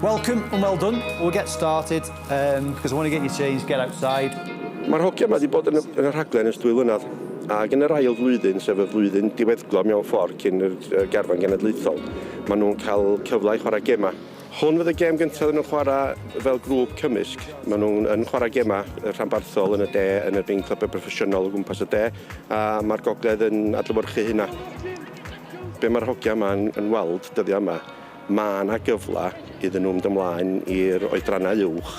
Welcome and well done. We'll get started um, because I want to get you changed, get outside. Mae'r hogia yma wedi bod yn y, yn y rhaglen ers dwy flynedd ac yn yr ail flwyddyn, sef y flwyddyn diweddglo mewn ffordd cyn yr garfan genedlaethol, maen nhw'n cael cyfle i chwarae gemau. Hwn fydd y gêm gyntaf iddyn nhw chwarae fel grŵp cymysg. Maen nhw'n yn chwarae gemau rhanbarthol yn y de yn erbyn clybiau proffesiynol o gwmpas y de a mae'r gogledd yn adlewyrchu hynna. Be mae'r hogia yma yn, yn weld dyddiau yma Mae 'na gyfle iddyn nhw mynd ymlaen i'r oedrannau uwch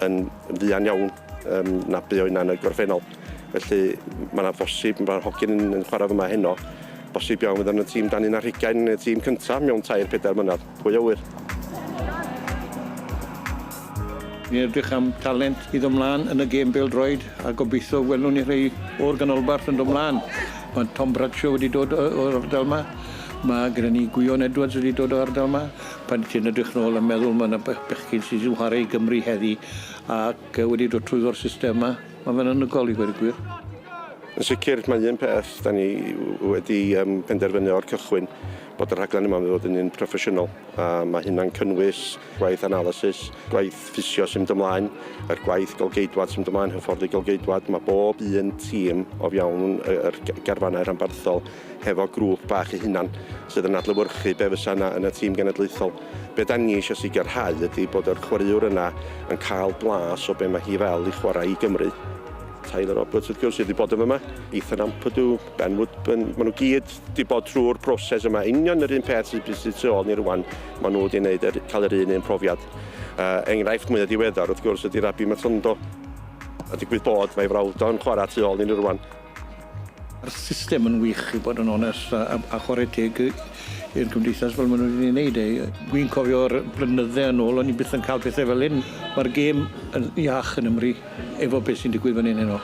yn fuan iawn yym na bu o hynna yn y gorffennol. Felly mae 'na bosib, mae'r hogyn yn, yn chwarae fyma heno, bosib iawn fydd yn y tîm dan un ar hugain yn y tîm cyntaf mewn tair, pedair mlynedd. Pwy a ŵyr? Ni'n edrych am talent i ddod mlaen yn y gêm bêl-droed a gobeithio welwn ni rhei o'r ganolbarth yn dod mlaen. Mae Tom Bradshaw wedi dod o'r ardal 'ma. Mae gyda ni Gwion Edwards wedi dod o ardal 'ma. Pan ti'n edrych nôl a meddwl ma' 'na bechgyn sydd 'di chwarae i Gymru heddi ac wedi dod trwyddo'r system 'ma, ma' fe'n anhygoel i gweud y gwir. Yn sicr, mae un peth da ni wedi um, penderfynu o'r cychwyn bod y rhaglen yma'n fod yn un proffesiynol a mae hynna'n cynnwys gwaith analysis, gwaith ffisio sy'n mynd ymlaen, yr gwaith golgeidwad sy'n mynd ymlaen, hyfforddi golgeidwad. Mae bob un tîm o fewn yr garfanau rhanbarthol hefo grŵp bach ei hunan sydd yn adlewyrchu be fysa yna yn y tîm genedlaethol. Be da ni eisiau sicrhau ydy bod yr chwaraewr yna yn cael blas o be mae hi fel i chwarae i Gymru. Tyler Roberts wrth gwrs sydd wedi bod yn yma, Ethan Ampadu, Ben Woodburn, maen nhw gyd wedi bod trwy'r broses yma. Union yr un peth sydd sydd tu ôl ni rwan, maen nhw wedi gwneud er, cael yr un un profiad. Uh, enghraifft mwyaf diweddar wrth gwrs ydy Rabbi Matondo. A digwydd bod mae frawd o'n chwarae tu ôl ni rwan. Mae'r system yn wych i bod yn onest a a a chwarae teg i i'r gymdeithas fel ma' nw wedi neud e. Wi'n cofio'r blynydde yn ôl o'n i byth yn ca'l pethe fel 'yn. Ma'r gêm yn iach yn Nghymru efo beth sy'n digwydd fan 'yn heno.